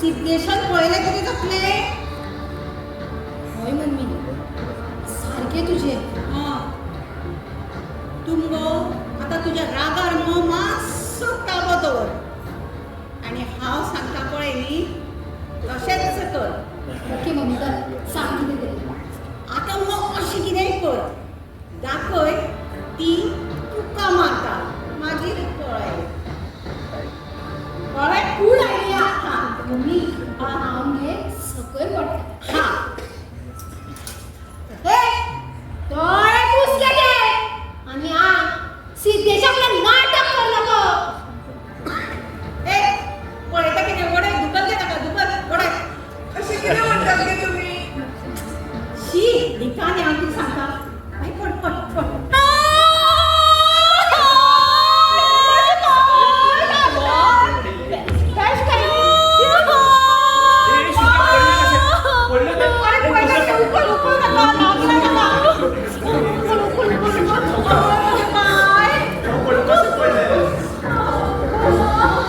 सिद्धेशान पळयलें कितें जातलें? हय मम्मी, सारकें तुजें. हां, तूं मुगो आतां तुज्या रागार मुगो मातसो ताबो दवर आनी हांव सांगता पळय न्ही तशेंच कर. ओके मम्मी, चल सांग कितें तें. आतां मुगो अशें कितेंय कर, दाखय ती तुका मारता, मागीर कळ्ळें कळ्ळें? Good idea. हां. मम्मी, हांव मगे सकयल पडटा. हां. हे दोळे पुस गे आनी आं, सिद्धेशा आपल्या नाटक कर नको. ए, पळयता कितें? वडय, दुखल गे ताका, दुखल, वडय. अशें कितें म्हणटात गे तुमी? शी, भिका न्ही, हांव कितें सांगता. मागीर पड पड पड. ए, शिका, पडलं कशें? पडलं तें? अरे, पडलं तें, उखल उखल ताका, लागला ताका. उखल उखल उखल उखल.